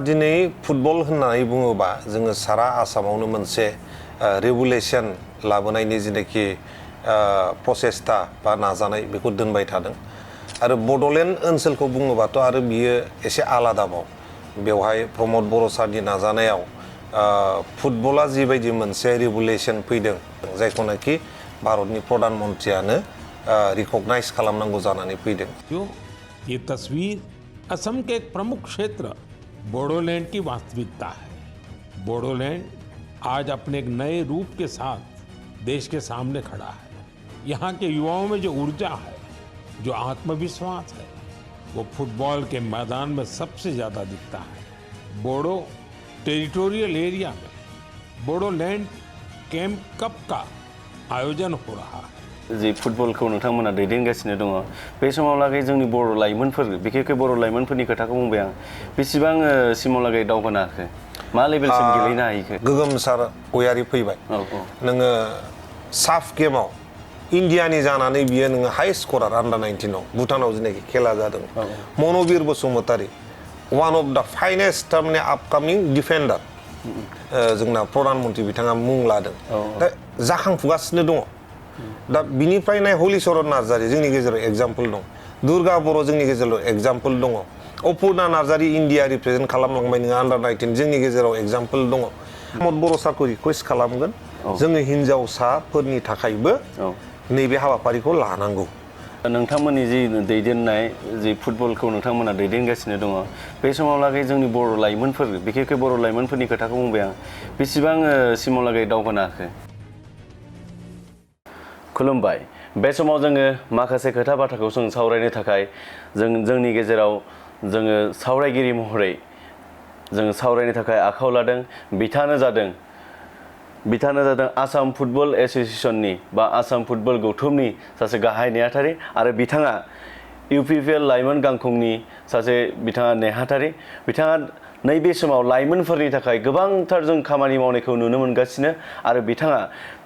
दिनै फुटबल होननानै बुङोबा जोङो सारा आसामावनो मोनसे रेगुलेशन लाबोनायनि जेनाखि प्रसेस्टा बा नाजानाय बेखौ दोनबाय थादों आरो बड'लेण्ड ओनसोलखौ बुङोबाथ' आरो बियो एसे आलादाबाव बेवहाय प्रमद बर' सारनि नाजानायाव फुटबला जिबायदि मोनसे रेगुलेशन फैदों जायखौनाखि भारतनि प्रधान मन्त्रियानो रिकगनाइज खालामनांगौ जानानै फैदों। ये तस्वीर असम के एक प्रमुख क्षेत्र बोडोलैंड की वास्तविकता है। बोडोलैंड आज अपने एक नए रूप के साथ देश के सामने खड़ा है। यहाँ के युवाओं में जो ऊर्जा है, जो आत्मविश्वास है, वो फुटबॉल के मैदान में सबसे ज्यादा दिखता है। बोडो टेरिटोरियल एरिया में बोडोलैंड कैंप कप का आयोजन हो रहा है। जि फुटबलखौ नोंथांमोना दैदेनगासिनो दङ बे समावलागै जोंनि बर' लाइमोनफोर बिखेखै बर' लाइमोनफोरनि खोथाखौ बुंबाय आं बेसेबां सिमावलागै दावगानो हाखो मा लेभेलसिम गेलेनो हायैखो गोगोमसार गयारि फैबाय नोङो साफ गेमाव इन्डियानि जानानै बियो नोङो हाई स्करार आन्डार 19 भुटानाव जेनाखि खेला जादों मन'बिर बसुमतारी वान अफ द फाइनेस्ट थारमाने आपकामिं डिफेन्डार जोंना प्रधान मन्त्रि बिथाङा मुं लादों दा जाखांफुगासिनो दङ दा बिनिफ्राय नाय हलिचरन नार्जारी जोंनि गेजेराव एग्जाम्पल दं दुर्गा बर' जोंनि गेजेराव एग्जाम्पल दङ अपुर्णा नार्जारी इन्डिया रिप्रेजेन्ट खालामलांबाय नोङो आन्डार 19 जोंनि गेजेराव एग्जाम्पल दङ प्रमद बर' सारखौ रिकुवेस्ट खालामगोन जोङो हिन्जावसाफोरनि थाखायबो नैबे हाबाफारिखौ लानांगौ। नोंथांमोननि जि दैदेननाय जि फुटबलखौ नोंथांमोना दैदेनगासिनो दङ बे समावलागै जोंनि बर' लाइमोनफोर बिखेखै बर' लाइमोनफोरनि खोथाखौ बुंबाय आं बेसेबां सिमावलागै दावगानो हाखो खुलुमबाय बे समाव जोङो माखासे खोथा बाथ्राखौ जों सावरायनो थाखाय जोंनि गेजेराव जोङो सावरायगिरि महरै जों सावरायनो थाखाय आखायाव लादों बिथाङानो जादों आसाम फुटबल एसोसिएशननि बा आसाम फुटबल गौथुमनि सासे गाहाय नेहाथारि आरो बिथाङा इउपिपिएल लाइमोन गांखंनि सासे बिथाङा नेहाथारि बिथाङा नैबे समाव लाइमोनफोरनि थाखाय गोबांथार जों खामानि मावनायखौ नुनो मोनगासिनो आरो बिथाङा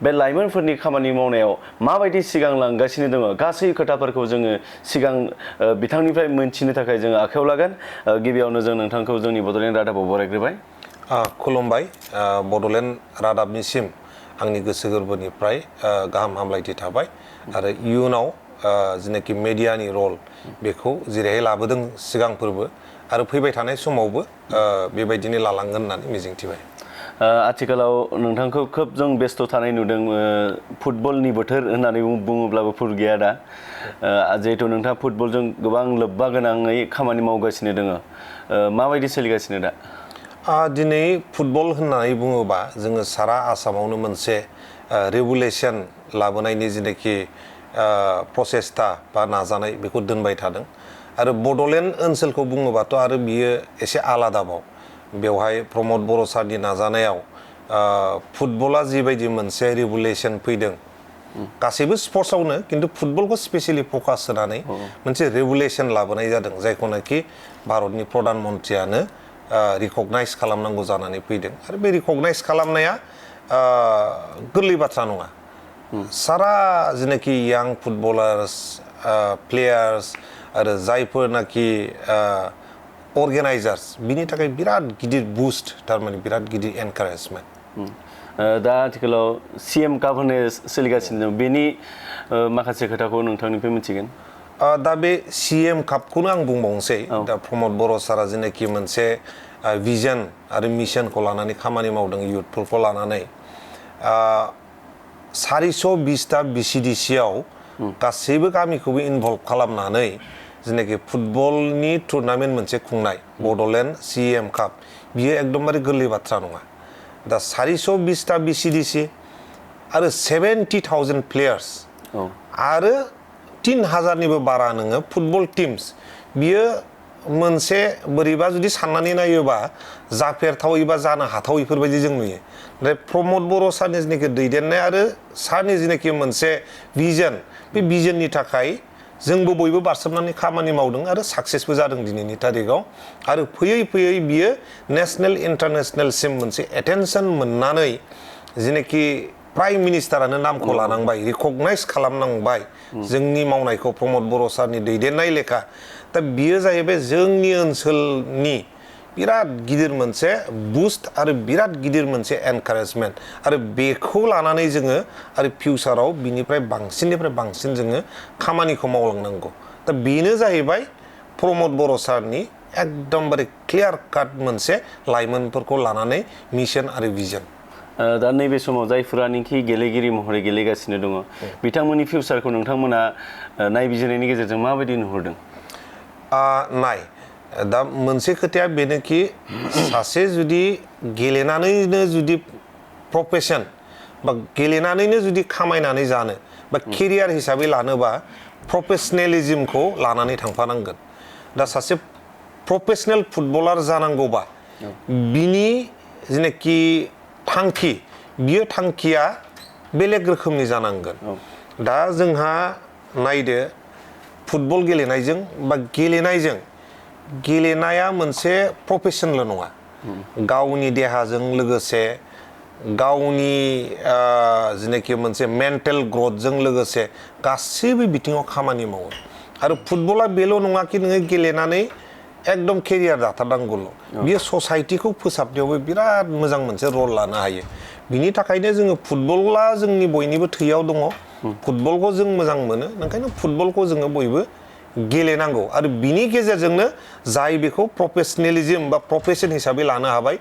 बे लाइमोनफोरनि खामानि मावनायाव माबायदि सिगां लांगासिनो दङ गासै खोथाफोरखौ जोङो सिगां बिथांनिफ्राय मोनथिनो थाखाय जोङो आखायाव लागोन। गिबियावनो जों नोंथांखौ जोंनि बड'लेण्ड रादाबाव बरायग्रोबाय। खुलुमबाय बड'लेण्ड रादाबनिसिम आंनि गोसो गोरबोनिफ्राय गाहाम हामलायथि थाबाय आरो इयुनाव जेनाखि मेडियानि रल बेखौ जेरैहाय लाबोदों सिगांफोरबो आरो फैबाय थानाय समावबो बेबायदिनो लालांगोन होननानै मिजिंथिबाय। आथिखालाव नोंथांखौ खोब जों बेस्थ' थानाय नुदों फुटबलनि बोथोर होननानै बुङोब्लाबो भुल गैया दा जिहेथु नोंथाङा फुटबलजों गोबां लोब्बा गोनाङै खामानि मावगासिनो दङ माबायदि सोलिगासिनो दा? दिनै फुटबल होननानै बुङोबा जोङो सारा आसामावनो मोनसे रेगुलेशन लाबोनायनि जेनाखि प्रसेस्टा बा नाजानाय बेखौ दोनबाय थादों आरो बड'लेण्ड ओनसोलखौ बुङोबाथ' आरो बियो एसे आलादाबाव बेवहाय प्रमद बर' सारनि नाजानायाव फुटबला जिबायदि मोनसे रेगुलेशन फैदों गासैबो स्पर्ट्सआवनो खिन्थु फुटबलखौ स्पेसियेलि फकास होनानै मोनसे रेगुलेशन लाबोनाय जादों जायखौनाखि भारतनि प्रधान मन्त्रियानो रिकगनाइज खालामनांगौ जानानै फैदों आरो बे रिकगनाइज खालामनाया गोरलै बाथ्रा नङा सारा जेनाखि यां फुटबलार्स प्लेयार्स आरो जायफोरनाखि अर्गेनाइजार्स बिनि थाखाय बिराद गिदिर बुस्ट थारमाने बिराद गिदिर एनकारेजमेन्ट। दा आथिखालाव CM काप होननाय सोलिगासिनो दं बेनि माखासे खोथाखौ नोंथांनिफ्राय मिथिगोन। दा बे CM कापखौनो आं बुंबावनोसै दा प्रमद बर' सारा जेनाखि मोनसे भिजन आरो मिशनखौ लानानै खामानि मावदों इयुथफोरखौ लानानै 420टा BCDCआव गासैबो गामिखौबो इनभल्भ खालामनानै जेनाखि फुटबलनि टुर्नामेन्ट मोनसे खुंनाय बड'लेण्ड CM काप बियो एकदमबारे गोरलै बाथ्रा नङा दा 420टा BCDC आरो 70,000 प्लेयार्स आरो 3,000निबो बारा नोङो फुटबल टीम्स बियो मोनसे बोरैबा जुदि साननानै नायोबा जाफेरथावै बा जानो हाथावैफोरबायदि जों नुयो ओमफ्राय प्रमद बर' सारनि जेनाखि दैदेननाय आरो सारनि जेनाखि मोनसे भिजन बे भिजननि थाखाय जोंबो बयबो बारसोमनानै खामानि मावदों आरो साक्सेसबो जादों दिनैनि तारिखाव आरो फैयै फैयै बियो नेशनेल इन्टारनेशनेलसिम मोनसे एटेनसन मोननानै जेनाखि प्राइम मिनिस्टारानो नामखौ लानांबाय रिकगनाइज खालामनांबाय जोंनि मावनायखौ प्रमद बर' सारनि दैदेननाय लेखा दा बियो जाहैबाय जोंनि ओनसोलनि बिराद गिदिर मोनसे बुस्ट आरो बिराद गिदिर मोनसे एनकारेजमेन्ट आरो बेखौ लानानै जोङो आरो फिउचाराव बिनिफ्राय बांसिननिफ्राय बांसिन जोङो खामानिखौ मावलांनांगौ दा बेनो जाहैबाय प्रमद बर' सारनि एकदमबारे क्लियार काट मोनसे लाइमोनफोरखौ लानानै मिशन आरो भिजन दा नैबे समाव जायफोरानोखि गेलेगिरि महरै गेलेगासिनो दङ बिथांमोननि फिउचारखौ नोंथांमोना नायबिजिरनायनि गेजेरजों माबायदि नुहुरदों नाय दा मोनसे खोथाया बेनोखि सासे जुदि गेलेनानैनो जुदि प्रफेशन बा गेलेनानैनो जुदि खामायनानै जानो बा केरियार हिसाबै लानोबा प्रफेशनेलिज्मखौ लानानै थांफानांगोन दा सासे प्रफेशनेल फुटबलार जानांगौबा बिनि जेनाखि थांखि बियो थांखिया बेलेग रोखोमनि जानांगोन दा जोंहा नायदो फुटबल गेलेनायजों बा गेलेनाया मोनसे प्रफेशनल नङा गावनि देहाजों लोगोसे गावनि जेनाखि मोनसे मेन्टेल ग्रथजों लोगोसे गासैबो बिथिङाव खामानि मावो आरो फुटबला बेल' नङा कि नोङो गेलेनानै एकदम केरियार दाथारनांगौल' बियो ससाइटिखौ फोसाबनायावबो बिराद मोजां मोनसे रल लानो हायो बिनि थाखायनो जोङो फुटबला जोंनि बयनिबो थैयाव दङ फुटबलखौ जों मोजां मोनो ओंखायनो फुटबलखौ जोङो बयबो गेलेनांगौ आरो बिनि गेजेरजोंनो जाय बेखौ प्रफेशनेलिज्म बा प्रफेशन हिसाबै लानो हाबाय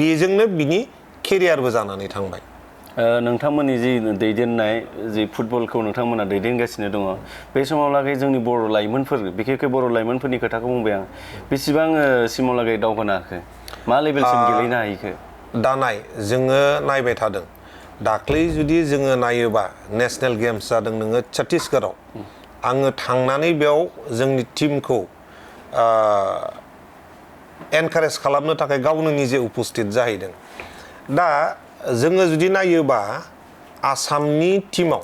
बेजोंनो बिनि केरियारबो जानानै थांबाय नोंथांमोननि जि दैदेननाय जि फुटबलखौ नोंथांमोना दैदेनगासिनो दङ बे समावलागै जोंनि बर' लाइमोनफोर बिखेखै बर' लाइमोनफोरनि खोथाखौ बुंबाय आं बेसेबां सिमावलागै दावगानो हाखो मा लेभेलसिम गेलेनो हाहैखो दा नाय जोङो नायबाय थादों दाख्लै जुदि जोङो नायोबा नेशनेल गेम्स जादों नोङो छत्तीसगढ़आव आङो थांनानै बेयाव जोंनि टीमखौ एनकारेज खालामनो थाखाय गावनो निजे उपस्थित जाहैदों दा जोङो जुदि नायोबा आसामनि टीमाव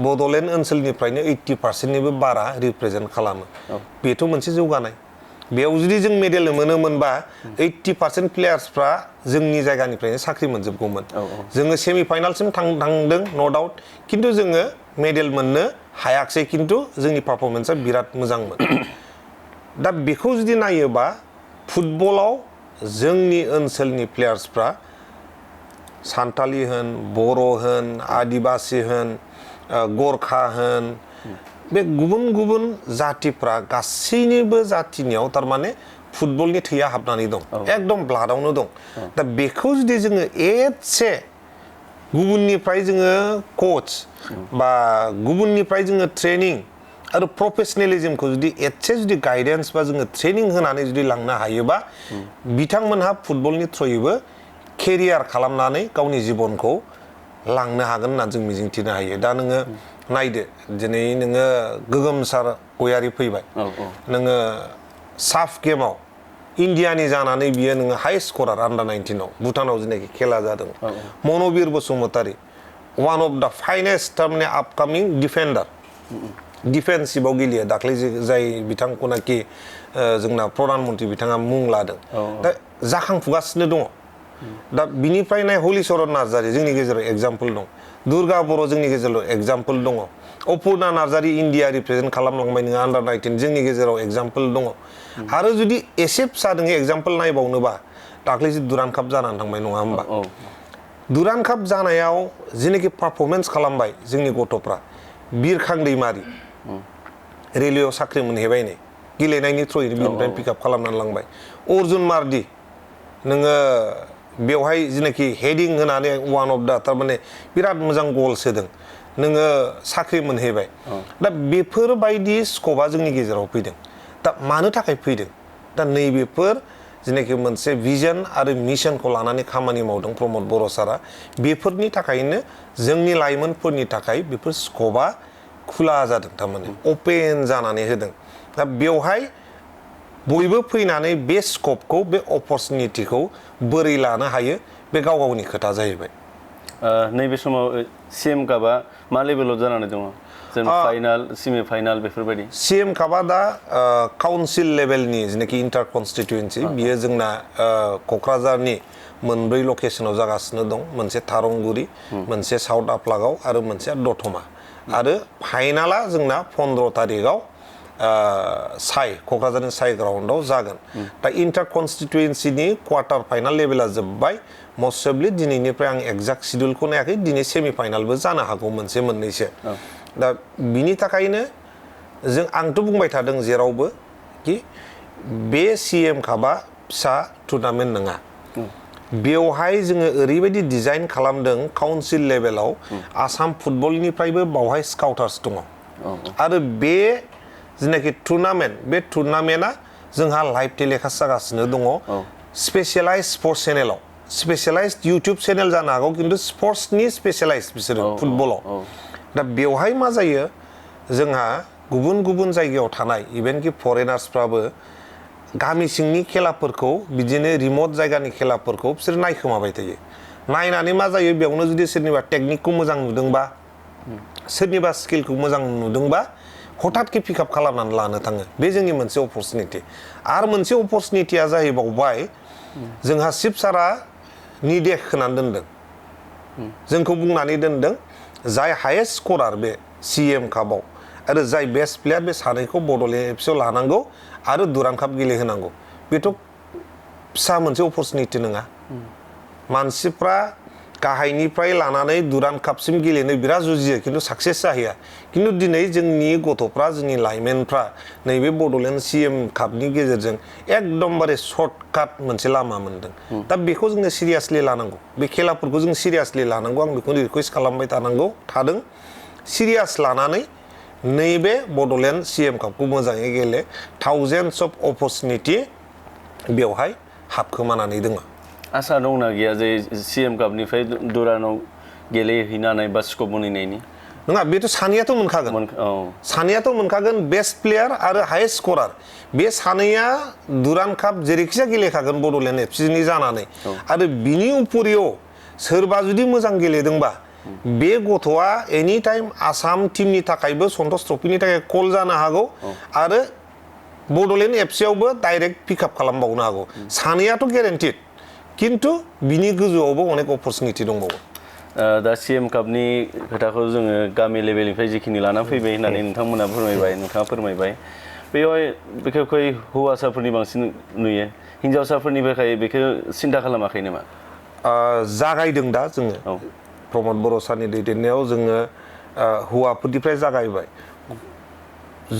बड'लेण्ड ओनसोलनिफ्रायनो 80%निबो बारा रिप्रेजेन्ट खालामो बेथ' मोनसे जौगानाय बेयाव जुदि जों मेडेल मोनोमोनबा 80% प्लेयार्सफ्रा जोंनि जायगानिफ्रायनो साख्रि मोनजोबगौमोन जोङो सेमि फाइनालसिम थांदों नो डाउट खिन्थु जोङो मेडेल मोननो हायाखसै खिन्थु जोंनि पारफरमेन्सआ बिराद मोजांमोन दा बेखौ जुदि नायोबा फुटबलाव जोंनि ओनसोलनि प्लेयार्सफ्रा सान्थालि होन बर' होन आदिबासि होन गरखा होन बे गुबुन गुबुन जातिफ्रा गासैनिबो जातिनियाव थारमाने फुटबलनि थैया हाबनानै दं एकदम ब्लाडआवनो दं दा बेखौ जुदि जोङो एसे गुबुननिफ्राय जोङो कोच बा गुबुननिफ्राय जोङो ट्रेनिं आरो प्रफेशनेलिज्मखौ जुदि एसे जुदि गाइडेन्स बा जोङो ट्रेनिं होनानै जुदि लांनो हायोबा बिथांमोनहा फुटबलनि थ्रुयैबो केरियार खालामनानै गावनि जिबनखौ लांनो हागोन होनना जों मिजिंथिनो हायो दा नोङो नायदो दिनै नोङो गोगोमसार गयारि फैबाय नोङो साफ गेमाव इन्डियानि जानानै बियो नोङो हाइ स्करार आन्डार 19आव भुटानाव जेनाखि खेला जादों मनबिर बसुमतारी वान अफ द फाइनेस्ट थारमाने आपकामिं डिफेन्डार डिफेन्सिभाव गेलेयो दाख्लै जाय बिथांखौनाखि जोंना प्रधान मन्त्रि बिथाङा मुं लादों दा जाखांफुगासिनो दङ दा बिनिफ्राय नाय हलिचरन नार्जारी जोंनि गेजेराव एग्जाम्पल दं दुर्गा बर' जोंनि गेजेराव एग्जाम्पल दङ अपुर्णा नार्जारी इन्डिया रिप्रेजेन्ट खालामलांबाय नोङो आन्डार 19 जोंनि गेजेराव एग्जाम्पल दङ आरो जुदि एसे फिसा नोङो एग्जाम्पल नायबावनोबा दाख्लैसो दुरान्ड काप जानानै थांबाय नङा होमबा दुरान्ड काप जानायाव जेनाखि पारफरमेन्स खालामबाय जोंनि गथ'फ्रा बिरखां दैमारि रेलवेआव साख्रि मोनहैबाय नै गेलेनायनि थ्रुयैनो बिनिफ्राय पिकआप खालामनानै लांबाय अर्जुन मार्डि नोङो बेवहाय जेनाखि हेडिं होनानै वान अफ दा थारमाने बिराद मोजां गल सोदों नोङो साख्रि मोनहैबाय दा बेफोरबायदि स्कपआ जोंनि गेजेराव फैदों दा मानो थाखाय फैदों दा नैबेफोर जेनाखि मोनसे भिजन आरो मिशनखौ लानानै खामानि मावदों प्रमद बर' सारा बेफोरनि थाखायनो जोंनि लाइमोनफोरनि थाखाय बेफोर स्कपआ खुला जादों थारमाने अपेन जानानै होदों दा बेवहाय बयबो फैनानै बे स्कपखौ बे अपरचुनिटिखौ बोरै लानो हायो बे गाव गावनि खोथा जाहैबाय नैबे समाव सिएम कापआ मा लेभेलाव जानानै दङ जेनेबा फाइनाल सेमि फाइनाल बेफोरबायदि सिएम कापआ दा काउन्सिल लेभेलनि जेनाखि इन्टार कनस्टिटुयेन्सि बियो जोंना क'क्राझारनि मोनब्रै लकेसनाव जागासिनो दं मोनसे थारंगुरि मोनसे साउथ आफलागाव आरो मोनसे दतमा आरो फाइनाला जोंना 15 तारिखआव साइ क'क्राझारनि साइ ग्राउन्डआव जागोन दा इन्टार कनस्टिटुवेन्सिनि क्वार्टार फाइनाल लेभेला जोब्बाय मस्टबलि दिनैनिफ्राय आं एक्जाक्ट शिडिउलखौ नायाखै दिनै सेमि फाइनालबो जानो हागौ मोनसे मोननैसो दा बिनि थाखायनो आंथ' बुंबाय थादों जेरावबो कि बे CM कापआ फिसा टुर्नामेन्ट नङा बेवहाय जोङो ओरैबायदि डिजाइन खालामदों काउन्सिल लेभेलाव आसाम फुटबलनिफ्रायबो बावहाय स्काउटार्स दङ आरो बे जेनाखि टुर्नामेन्ट बे टुर्नामेन्टआ जोंहा लाइभ टेलिकास्ट जागासिनो दङ स्पेशलाइज स्पर्ट्स चेनेलाव स्पेशलाइज्ड इउटिउब चेनेल जानो हागौ खिन्थु स्पर्ट्सनि स्पेशलाइज बिसोरो फुटबलाव दा बेवहाय मा जायो जोंहा गुबुन गुबुन जायगायाव थानाय इभेन कि फरेनार्सफ्राबो गामि सिंनि खेलाफोरखौ बिदिनो रिमट जायगानि खेलाफोरखौ बिसोर नायखोमाबाय थायो नायनानै मा जायो बेयावनो जुदि सोरनिबा टेकनिकखौ मोजां नुदोंबा सोरनिबा स्किलखौ मोजां नुदोंबा हठातके पिकआप खालामनानै लानो थाङो बे जोंनि मोनसे अपरचुनिटि आरो मोनसे अपरचुनिटिया जाहैबावबाय जोंहा चिफ सारा निर्देश होनानै दोनदों जोंखौ बुंनानै दोनदों जाय हायेस्ट स्करार बे CM कापआव आरो जाय बेस्ट प्लेयार बे सानैखौ बड'लेण्ड एफसिआव लानांगौ आरो दुरान्ड काप गेलेहोनांगौ बेथ' फिसा मोनसे अपरचुनिटि नङा मानसिफ्रा गाहायनिफ्राय लानानै दुरान्ड कापसिम गेलेनो बिराद जुजियो खिन्थु साक्सेस जाहैया खिन्थु दिनै जोंनि गथ'फ्रा जोंनि लाइमोनफ्रा नैबे बड'लेण्ड CM कापनि गेजेरजों एकदमबारे सर्टकाट मोनसे लामा मोनदों दा बेखौ जोङो सिरियासलि लानांगौ बे खेलाफोरखौ जों सिरियासलि लानांगौ आं बेखौ रिकुवेस्ट खालामबाय थादों सिरियास लानानै नैबे बड'लेण्ड CM कापखौ मोजाङै गेले थाउजेन्डस अफ अपरचुनिटि बेवहाय हाबखोमानानै दङ आसा दंना गैया जे CM कापनिफ्राय दुरान्डआव गेलेहैनानै बा स्कप मोनहैनायनि नङा बेथ' सानैयाथ' मोनखागोन सानैयाथ' मोनखागोन बेस्ट प्लेयार आरो हायेस्ट स्करार बे सानैया दुरान्ड काप जेरैखिजाया गेलेखागोन बड'लेण्ड एफसिनि जानानै आरो बिनि उपरियाव सोरबा जुदि मोजां गेलेदोंबा बे गथ'आ एनि टाइम आसाम टीमनि थाखायबो सन्टस ट्रफिनि थाखाय कल जानो हागौ आरो बड'लेण्ड एफसिआवबो डाइरेक्ट पिकआप खालामबावनो हागौ सानैयाथ' गेरेन्टिड खिन्थु बिनि गोजौआवबो अनेक अपरचुनिटि दंबावो दा CM कापनि खोथाखौ जोङो गामि लेभेलनिफ्राय जिखिनि लाना फैबाय होननानै नोंथांमोना नोंथाङा फोरमायबाय बेवहाय बिखेखै हौवासाफोरनि बांसिन नुयो हिन्जावसाफोरनि थाखाय बेखौ सिन्था खालामाखै नामा जागायदों दा जोङो प्रमद बर' सारनि दैदेननायाव जोङो हौवाफोरनिफ्राय जागायबाय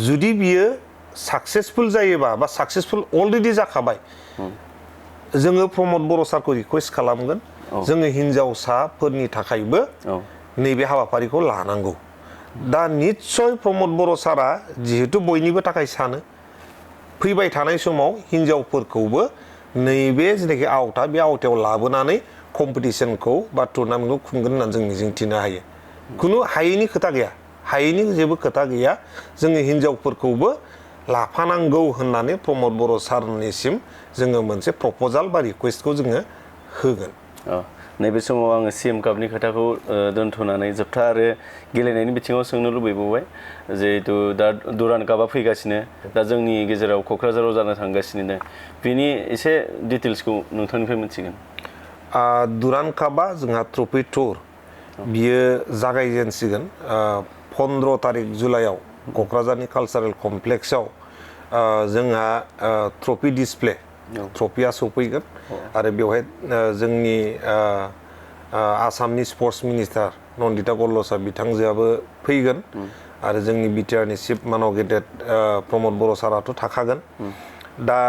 जुदि बियो साक्सेसफुल जायोबा बा साक्सेसफुल अलरेडि जाखाबाय जोङो प्रमद बर' सारखौ रिकुवेस्ट खालामगोन जोङो हिन्जावसाफोरनि थाखायबो नैबे हाबाफारिखौ लानांगौ दा निस्सय प्रमद बर' सारा जिहेतु बयनिबो थाखाय सानो फैबाय थानाय समाव हिन्जावफोरखौबो नैबे जेनाखि आवथा बे आवथायाव लाबोनानै कम्पिटिसनखौ बा टुर्नामेन्टखौ खुंगोन होननानै जों मिजिंथिनो हायो खुनु हायैनि खोथा गैया हायैनि जेबो खोथा गैया जोङो हिन्जावफोरखौबो लाफानांगौ होननानै प्रमद बर' सारनिसिम जोङो मोनसे प्रप'जाल बा रिकुवेस्टखौ जोङो होगोन नैबे समाव आङो CM कापनि खोथाखौ दोनथ'नानै जोबथा आरो गेलेनायनि बिथिङाव सोंनो लुबैबावबाय जिहेतु दा दुरान्ड कापआ फैगासिनो दा जोंनि गेजेराव क'क्राझाराव जानो थांगासिनो बिनि एसे डिटेल्सखौ नोंथांनिफ्राय मिथिगोन दुरान्ड कापआ जोंहा ट्रफि टुर बियो जागायजेनसिगोन 15 तारिख जुलाइआव क'क्राझारनि कालचारेल कमप्लेक्सआव जोंहा ट्रफि डिसप्ले ट्रफिया सफैगोन आरो बेवहाय जोंनि आसामनि स्पर्ट्स मिनिस्टार नन्दिता गल्लसा बिथांजोआबो फैगोन आरो जोंनि बिटिआरनि चिफ मान'गेटेड प्रमद बर' साराथ' थाखागोन दा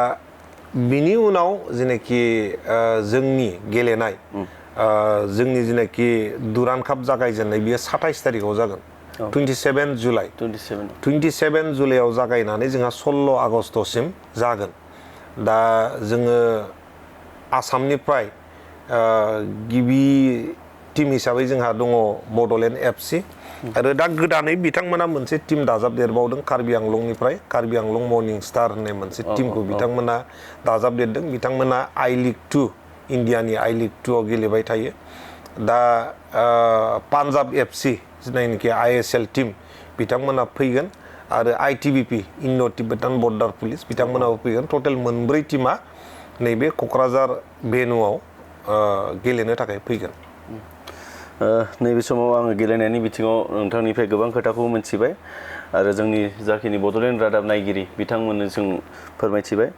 बिनि उनाव जेनाखि जोंनि गेलेनाय जोंनि जेनाखि दुरान्ड काप जागायजेननाय बियो 27 तारिखआव जागोन 27 जुलाइ 27 जुलाइआव जागायनानै जोंहा 16 आगष्टसिम जागोन दा जोङो आसामनिफ्राय गिबि टीम हिसाबै जोंहा दङ बड'लेण्ड एफसि आरो दा गोदानै बिथांमोना मोनसे टीम दाजाबदेरबावदों कार्बि आंलंनिफ्राय कार्बि आंलं मर्निं स्टार होननाय मोनसे टीमखौ बिथांमोना दाजाबदेरदों बिथांमोना I-League 2 इन्डियानि I-League 2 आव गेलेबाय थायो दा पान्जाब एफसि जायनाखि ISL टीम बिथांमोना फैगोन आरो ITBP इन्ड' टिबेटान बर्डार पुलिस बिथांमोनाबो फैगोन टटेल मोनब्रै टीमा नैबे क'क्राझार भेन्युआव गेलेनो थाखाय फैगोन नैबे समाव आङो गेलेनायनि बिथिङाव नोंथांनिफ्राय गोबां खोथाखौ मिथिबाय आरो जोंनि जाखिनि बड'लेण्ड रादाब नायगिरि बिथांमोननो जों फोरमायथिबाय